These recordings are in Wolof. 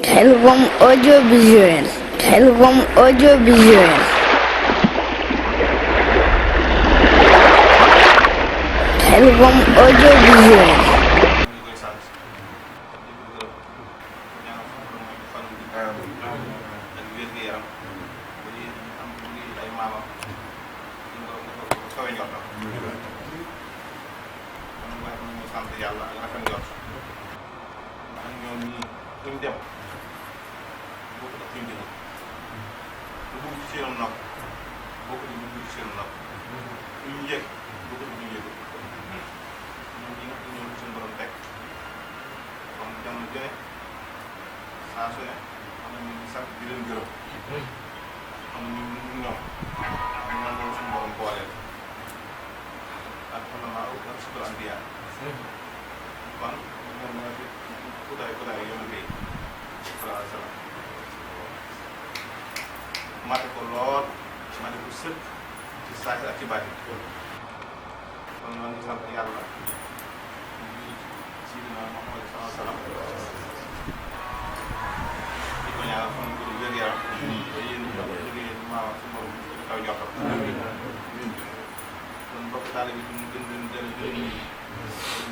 Khelcom audiovisuel. Khelcom audiovisuel. Khelcom audiovisuel. saa su ne xam nañ ni sant di leen gërëm xam nañ ni ñoom loolu suñu borom booleel ak xanaa ak sutur anbiya kon ñoom ñoo fi kudaay yonent yi sallallahu alayhi wa sallam mate ko lool mate ko sëkk ci saahir ak ci baatin kon ñoo ngi sant yàlla Sidina Muhammad sallallahu alayhi wa sallam ñaar fan ko wér yaram te yéen liggéey maa su borom taw joxam kon mbokk taale bi ñu gën leen jëriñ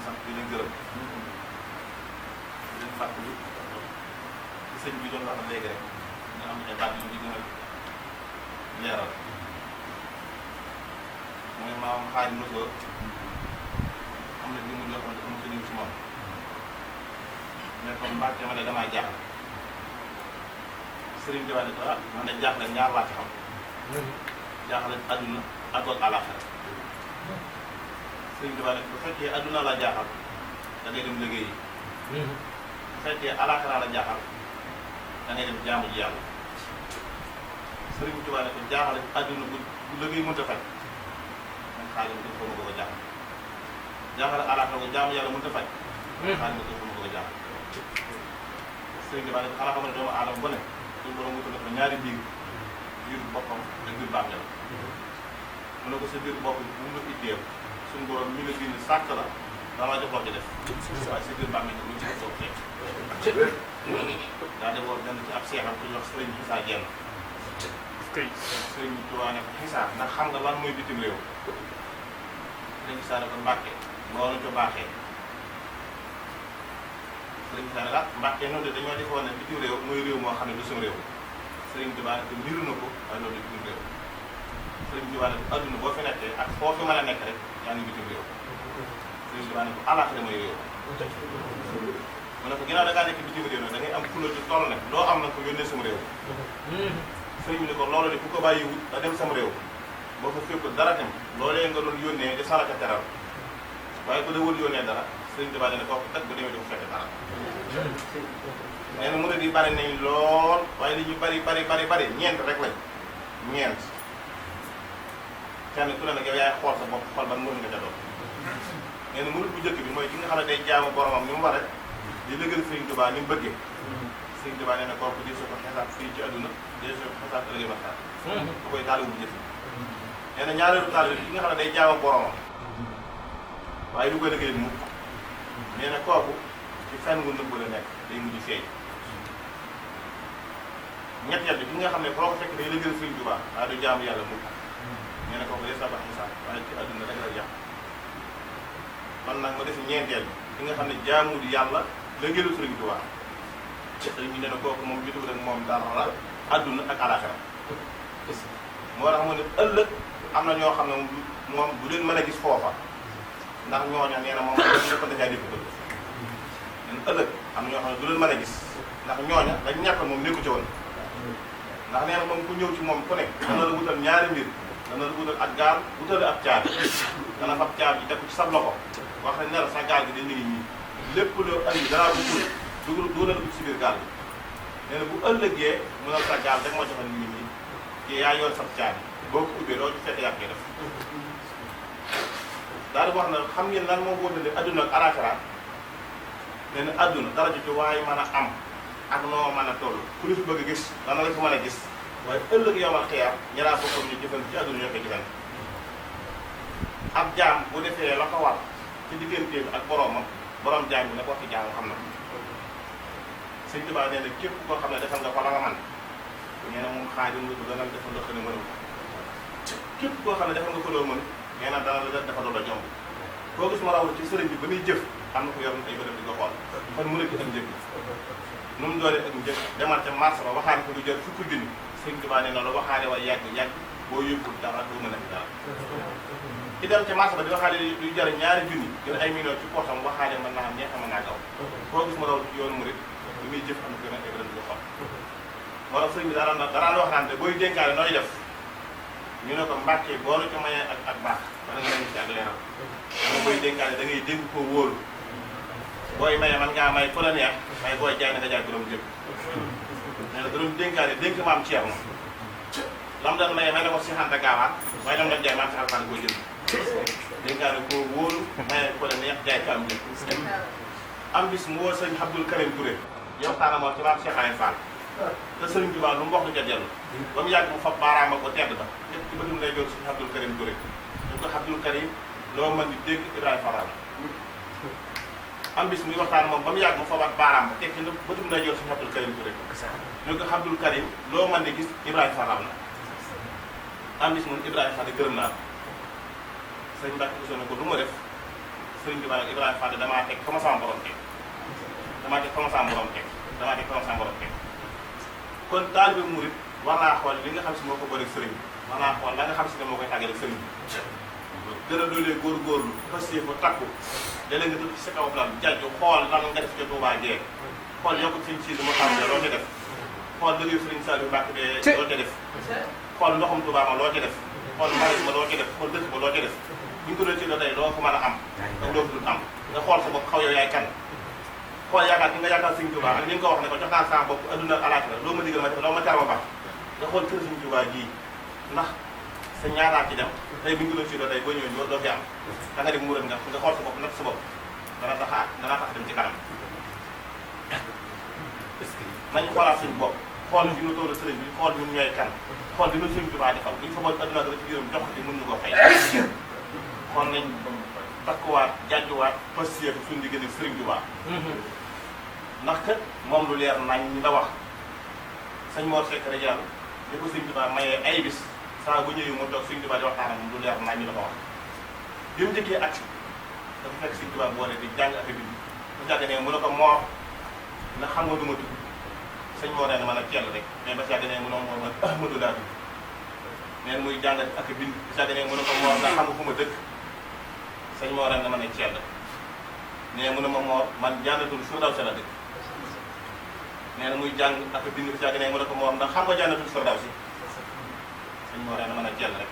sant di leen gërëm di leen fàttali ci sëñ bi doon wax léegi rek ñu am ay baat yu ñu gën a leeral mooy maam xaaj mosoo am na li mu jox dafa mu sëriñ ci moom mais comme Mbàkke ma ne damaa jaaxal sëriñ bi ne ko ah man de jaaxle ñaar laa ci xam jaaxle adduna ak àllaaxira sëriñ bi ne bu fekkee adduna la jaaxal da ngay dem liggéey yi bu fekkee àllaaxira la jaaxal da ngay dem jaamu ji yàlla sëriñ bi ne ko jaaxle adduna bu liggéey mënut a faj man xaalis ma ko ma ko jaaxal jaaxle àllaaxira ko jaamu yàlla mënut a faj xaalis ma ko ma ko jaaxal sëriñ bi ne ko xanaa xam ne doomu aadama ba ne suñu borom wutal ko ñaari biir boppam ak biir bàmmeel mu ne ko sa biir bopp bu mu la itteel suñu borom mi la bind sàkk la dama jox loo ci def waaye sa biir bàmmeel lu ci def soo teg daa de woor dem ci ab seexam ku ñuy wax sëriñ Xisaa Jenn sëriñ Tuubaa ne ko Xisaa ndax xam nga lan mooy bitim réew sëriñ Xisaa ne ko Mbàkke loolu ko baaxee sëriñ bi daal Mbàkke noonu de dañoo defoon ne bitim réew mooy réew moo xam ne du suñu réew sëriñ bi daal niru na ko waaye loolu bitim réew sëriñ bi daal adduna boo fi nekkee ak foo fi mën a nekk rek yaa ngi bitim réew sëriñ bi daal ne ko àllaaxira mooy réew mu ne ko ginnaaw da ngaa nekk bitim réew nag da ngay am fulla ci toll ne loo am na ko yónnee sama réew sëriñ bi ne ko loolu de ku ko bàyyi wut da dem sama réew boo fa fekk dara dem loolee nga doon yónnee di saraka teral waaye ku da wul yónnee dara sëriñ bi daal ne kooku tag bu demee du fekk dara nee na murid yi bari nañ lool waaye li ñu bari ñeent rek lañ ñeent kenn ku ne nag yow yaay xool sa bopp xool ban murid nga ca doon nee na murid bu njëkk bi mooy ki nga xam ne day jaamu boromam ni mu waree di lëgël Sëriñ Tuubaa ni mu bëggee Sëriñ Tuubaa nee na kooku di su ko xisaab fii ci àdduna di su ko xisaab ëllëgee waxtaan ku koy taalibu bu njëkk nee na ñaareelu taalibu bi ki nga xam ne day jaamu boromam waaye du ko liggéey mukk nee na kooku ci fenn wu nëbb la nekk day mujj feeñ ñetteel bi ki nga xam ne foo ko fekk day lëgël Sëriñ Tuubaa waaye du jaamu yàlla mukk nee na kooku day sabax xisaab waaye ci àdduna rek la yàq kon nag ma def ñeenteel bi ki nga xam ne jaamu di yàlla lëgëlu Sëriñ Tuubaa sëriñ bi nee na kooku moom jotul rek moom dara àdduna ak àllaaxira moo tax mu ne ëllëg am na ñoo xam ne moom du leen mën a gis foofa ndax ñooña nee na moom ñëpp dafay def ko leen ëllëg am na ñoo xam ne du leen mën a gis ndax ñooña dañ ñàkk moom nekku ci woon ndax nee na moom ku ñëw ci moom ku ne dana la wutal ñaari mbir dana la wutal ak gaal wutal ab caabi dana fab caabi teg ko ci sa loxo wax ne la sa gaal gi dañ ngi nii lépp loo andi danaa ko dugalal ko ci biir gaal bi nee na bu ëllëgee mënal sa gaal rek moo joxal nit ñi kii yaa yor sab caabi boo ko ubbee loo ci fekk yàq def daal di wax na xam ngeen lan moo wóotale adduna ak àllaaxira nee na adduna dara ci waaye mën a am ak noo mën a toll ku li fi bëgg a gis dana la fi mën a gis waaye ëllëg yowmal xiyaam ñaraa bokkoon ñu jëfal ci adduna ñoo koy jëfal ab jaam bu defee la ko war ci digganteem ak boroomam borom jaam bi ne ko ci jaam xam na sëñ Tuubaa nee na képp koo xam ne defal nga ko la nga man nee na moom xaadim nga ko dana la defal loo xam ne mënul képp koo xam ne defal nga ko loo mën nee na dana la defal loo jomb koo gis ma rawul ci sëriñ bi ba muy jëf am na ko yor ay bërëb di ko xool kon mu nekk ak njëf nu mu doole ak njëf demal ca marché ba waxaane ko lu jël fukki junni sëñ Tuubaa nee na la waxaane wa yàgg boo yóbbul dara doo mën a dara ci dem ca marché ba di waxaale luy jar ñaari junni gën ay millions ci poosam waxaale mën naa am neex mën naa gaw koo gis ma rawul ci yoonu murit lu muy jëf am na gën a ay bërëb di ko xool moo tax sëñ bi daraan wax naan te booy dénkaane nooy def ñu ne ko mbàkkee boolu ci mayee ak baax wala nga leen ci ak leeral danga booy dénkaane da ngay dénk ko wóolu booy maye man ngaa may ku la neex waaye booy jaay na nga jaay borom jëpp nee na da doon dénkaane dénk maam Thierno lam doon maye may na ko si xanta gaawaan waaye lam doon jaay maam si alfaan koo jënd dénkaane koo wóolu maye ku la neex jaay ko am jëpp am bis mu woo sëñ Abdoul Karim Touré yow taana moom ci maam Cheikh Aline Fall te sëriñ Tuubaa lu mu wax lu ca dellu ba mu yàgg mu fab baaraama ko tedd ba ñëpp ci bëtum lay joon sëñ Abdoul Karim Touré ñu ko Abdoul Karim loo mën di dégg Ibrahima Fall am bis muy waxtaan moom ba mu yàgg mu fabaat baaraam ba tekki na bëtum lay joon sëñ Abdoul Karim Touré ñu ko Abdoul Karim loo mën di gis Ibrahima Fall na am bis mun Ibrahima Fall gërëm naa sëñ Mbacke Bousso ne ko lu ma def sëriñ Tuubaa nag Ibrahima Fall damaa teg fa ma sama borom teg damaa teg fa ma sama borom teg damaa teg fa ma sama borom teg kon taalibe murit war naa xool li nga xam si moo ko bëri sëriñ war naa xool la nga xam si ne moo koy tàggale sëriñ bi gën a doolee góorgóorlu fas yéene ko takku léeg-léeg nga dugg ci sa kaw plan jajju xool lan nga def ca Tuubaa gee xool yokk sëñ Sidi moo xam ne loo ca def xool liggéeyu sëriñ Saliou Mbacke bee loo ca def xool ndoxum Tuubaa ma loo ca def xool maris ma loo ca def xool dëkk ba loo ca def bu ñu ko doon ci tey loo ko mën a am ak loo ko dul am nga xool sa bopp xaw yow yaay kan xool yaakaar ki nga yaakaar sëñ Tuubaa ak li nga ko wax ne ko jox naa sama bopp adduna alaaxira loo ma digal ma def loo ma tere ma baax nga xool kër sëñ Tuubaa gii ndax sa ñaaraat ci dem tey bu ñu ko doon ci tey boo ñëwee doo fi am da nga dem mural nga xool sa bopp natt sa bopp dana tax dem ci kanam nañu xoolaat suñu bopp xool fi ñu toll sëriñ bi xool ñun ñooy kan xool dina sëñ Tuubaa defal bu ñu fa boon adduna dara ci biiram jox ci mën ñu ko fay xool nañ takkuwaat jàjjuwaat pasiyé ko suñu diggante sëriñ Tuubaa ndax kat moom lu leer nañ ñi la wax sëñ Mor Seck rek yàlla li ko sëñ Tuubaa mayee ay bis saa bu ñëwee mu toog sëñ Tuubaa di waxtaan ak moom lu leer nañ ñi la ko wax bi mu njëkkee ak dafa fekk sëñ Tuubaa boole di jàng ak a bind bu jàgg ne mu ne ko Mor na xam nga du ma tudd sëñ Mor nee na man a teel rek mais ba jàgg ne mu ne Mor man Ahmadou laa tudd neen muy jàng ak a bind bu jàgg ne mu ne ko Mor na xam nga fu ma dëkk sëñ Mor nee na man a teel nee mu ne ma Mor man jànnatul Firdaws la dëkk nee na muy jàng ak a bind bu jàgg ne mu ne ko Mor ndax xam nga jànnatul Firdaws sëñ Mor nee na man a teel rek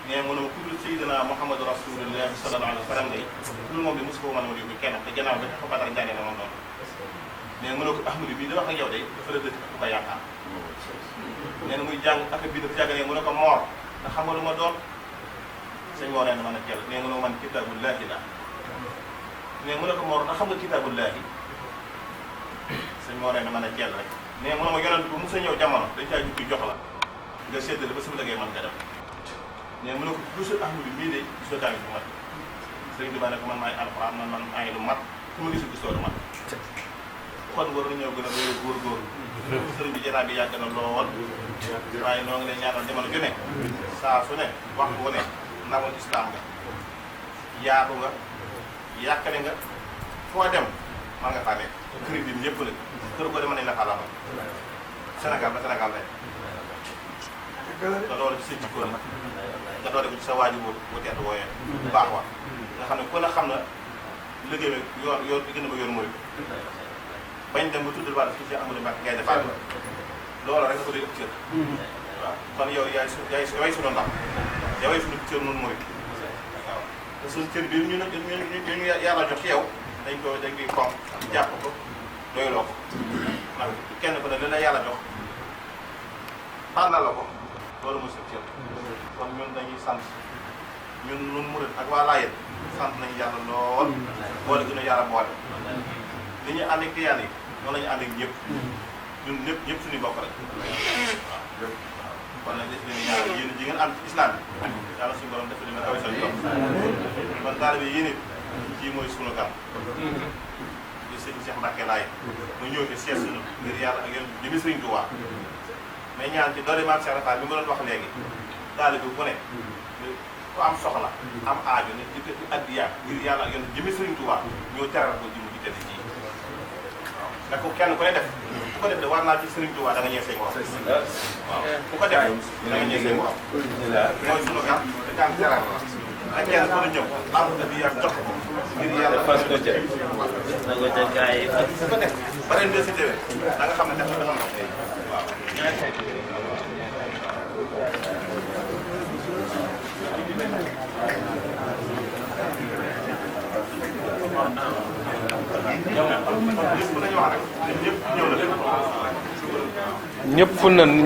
nee mu ne ma kuddul Sayyidina Muhammadu Rasulullah sallallahu alayhi wa sallam day loolu moom bi mosu ko mën a yóbbu kenn te gannaaw ba dafa Badar njàngee na moom doon nee mu ne ko Ahmadu bii di wax ak yow day dafa la dëkk ku ko yaakaar nee na muy jàng ak a bind bu jàgg ne mu ne ko Mor ndax xam nga lu ma doon sëñ Mor nee na man a teel nee mu ne man kitaabullaahi la nee mu ne ko Mor ndax xam nga kitaabullaahi sëñ Mor nee na man a teel rek nee mu ne ma yonent bu mos a ñëw jamono dañ caa jukki jox la nga séddale ba sama liggéey man nga dem nee mu ne ko gisul Ahmadu mii de gisoo tamit bu mat sëñ bi ba ne ko man maay alxuraan man ay lu mat ku ma gisul gisoo lu mat kon war na ñëw gën a doole góorgóorlu sëriñ bi jotaay bi yàgg na lool waaye noo ngi lay ñaanal jamono ju ne saa su ne waxtu wu ne ndamul islam nga yaatu nga yàkkale nga foo dem maa nga faa nekk kër yi ñëpp nag kër ko dema nañ la xalaat Sénégal ba Sénégal lay te loolu ci sa jikko la nga doole ko ci sa waaju bu tedd wooyee bu baax wa nga xam ne ku ne xam na liggéey yoon bi gën a ba yoon murid bañ dem ba tuddal wàll fii ci Amadou Mbacke ngay defaat loolu rek nga ko doy ëpp cër waaw kon yow yaay sunu ndax yaway sunu cër noonu murid waaw te suñu cër bi ñu yàlla jox ci yow dañ koy fonk jàpp ko doyloo ko ndax kenn ku ne li la yàlla jox tànnal la ko loolu mooy sa cër kon ñun dañuy sant ñun murid ak waa Laayeen sant nañu yàlla lool boole gën a yàlla boole li ñu ànd ak tiyaan yi noonu la ñu ànd ak ñëpp ñun ñëpp suñuy bokk rek waaw kon nag def leen ñaar yéen ji ngeen ànd ci islam bi yàlla suñu borom def leen kawe seen yoon kon taalibe yéen it kii mooy sunu gan di sëñ Cheikh Mbacke Laye mu ñëw fi seet suñu ngir yàlla ak yéen jëmi Sëriñ Tuubaa mais ñaan ci doole maam Cheikh Rafal bi ma doon wax léegi taalibe bu ne ku am soxla am aajo ne di addiya ngir yàlla ak yéen jëmi Sëriñ Tuubaa ñëw teral ko jëm ji tedd ji waaw ndax ko kenn ku ne def ku ko def de war naa ci Sëriñ Tuubaa da nga ñëw say morom waaw ku ko def da nga ñëw say morom mooy sunu gan te gan teral ak kenn ku ne ñëw am addiya jox ko ngir yàlla fas ko ca na ko ca gaay yi ko def ba leen dee si déwén da nga xam ne def na waaw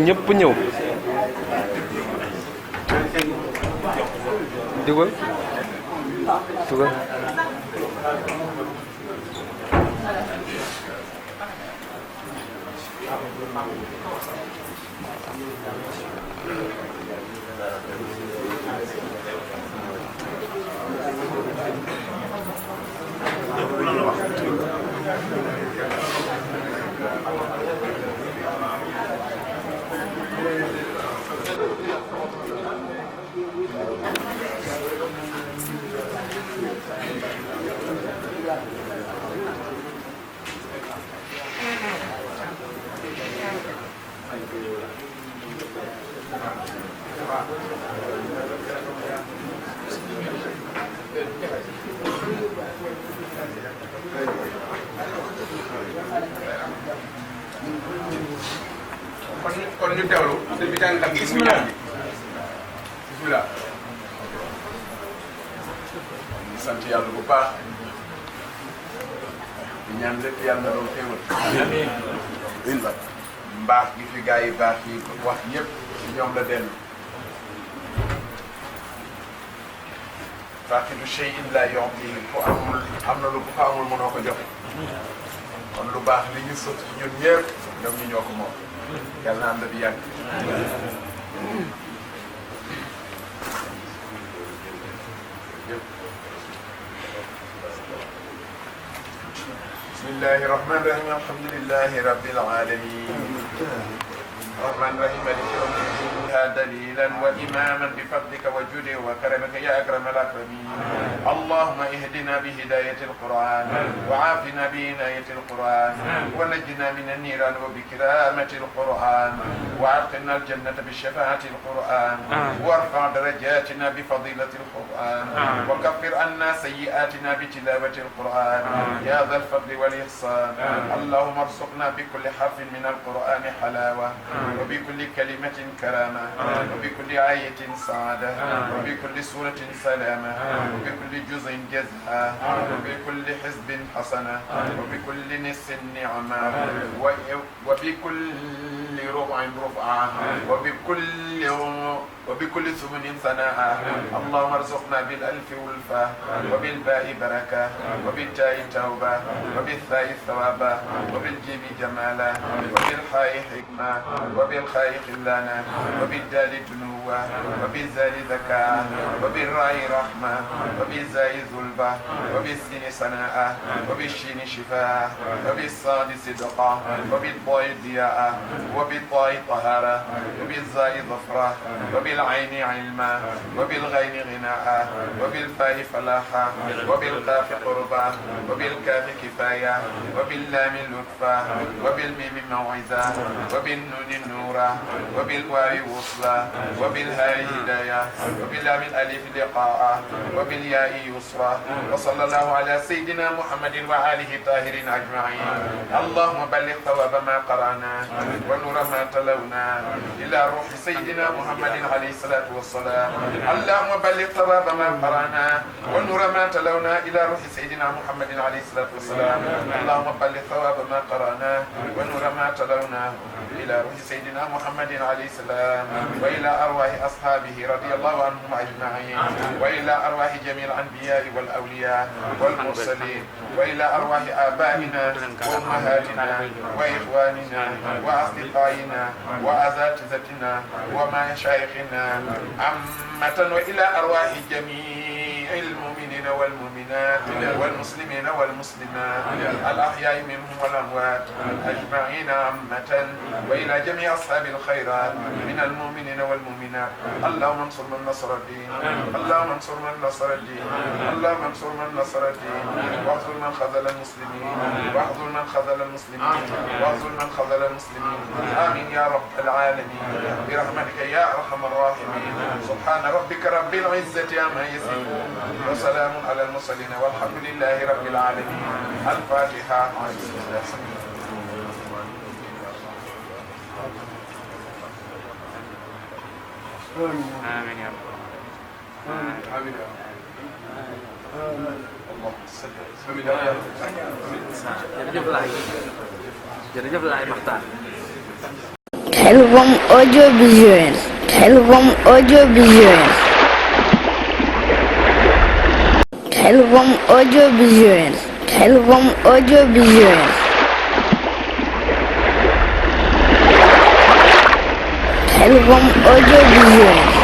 ñëpp ñëw dugal dugal kon ñu teewlu sëñ bi jàng tam bismillah bismillah ñu sant yàlla bu baax di ñaan lépp yàlla na doon xéewal amiin mbaax gi fi gaa yi baax yi wax ñëpp ci ñoom la dellu faqidu shay'in la yu'tihi ku amul am na lu ku fa amul mënoo ko joxe kon lu baax li ñu sot ci ñun ñëpp ñoom ñu ñoo ko moom yàlla na ànd bi yàgg bismillahi rahmani rahim alhamdulillahi rabbil alamin الرحمن الرحيم مالك يوم الدين دليلا وإماما بفضلك وجودك وكرمك يا أكرم الأكرمين اللهم اهدنا بهداية القرآن وعافنا بعناية القرآن ونجنا من النيران وبكرامة القرآن وأدخلنا الجنة بالشفاعة القرآن وارفع درجاتنا بفضيلة القرآن وكفر عنا سيئاتنا بتلاوة القرآن يا ذا الفضل والإحسان اللهم ارزقنا بكل حرف من القرآن حلاوة وبكل كلمة كرامة وبكل آية سعادة وبكل سورة سلامة وبكل جزء جزاء وبكل حزب حسنة وبكل نصف نعمة وبكل ربع رفعة وبكل ثمن ثناء اللهم ارزقنا بالألف والفاء وبالباء بركة وبالتاء توبة وبالثاء ثوابا وبالجيم جمالا وبالحاء حكمة وبالخاء خلانا وبالدال دنوا وبالزال ذكاء وبالراء رحمة وبالزاء ذلبة وبالسين سناء وبالشين شفاء وبالصاد صدقة وبالضاء ضياء وبالطاء طهارة وبالزاء ظفرة وبالعين علما وبالغين غناء وبالفاء فلاحا وبالقاف قربا وبالكاف كفاية وباللام لطفا وبالميم موعظة وبالنون نورا وبالواو وصلا وبالهاء هداية وباللام الألف لقاء وبالياء يسرا وصلى الله على سيدنا محمد وآله الطاهرين أجمعين اللهم بلغ ثواب ما قرأنا ونور ما تلونا إلى روح سيدنا محمد عليه الصلاة والسلام اللهم بلغ ثواب ما قرأنا ونور ما تلونا إلى روح سيدنا محمد عليه الصلاة والسلام اللهم بلغ ثواب ما قرأنا ونور ما تلونا إلى روح سيدنا محمد عليه السلام وإلى أرواح أصحابه رضي الله عنهم أجمعين وإلى أرواح جميع الأنبياء والأولياء والمرسلين وإلى أرواح آبائنا وأمهاتنا وإخواننا وأصدقائنا وأساتذتنا ومشايخنا عامة وإلى أرواح جميع المؤمنين المؤمنين والمؤمنات والمسلمين والمسلمات الأحياء منهم والأموات أجمعين عامة وإلى جميع أصحاب الخيرات من المؤمنين والمؤمنات. اللهم انصر من نصر الدين، اللهم انصر من نصر الدين، اللهم انصر من نصر الدين، واخذل من خذل المسلمين، واخذل من خذل المسلمين، واخذل من خذل المسلمين. آمين يا رب العالمين برحمتك يا أرحم الراحمين. سبحان ربك رب العزة عما يصفون وسلام على المرسلين والحمد لله رب العالمين. الفاتحة. آمين يا رب. آمين. اللهم صل jërëjëf laay Maxtaar. Khelcom audiovisuel. Khelcom audiovisuel. Khelcom audiovisuel. Khelcom audiovisuel. Khelcom audiovisuel.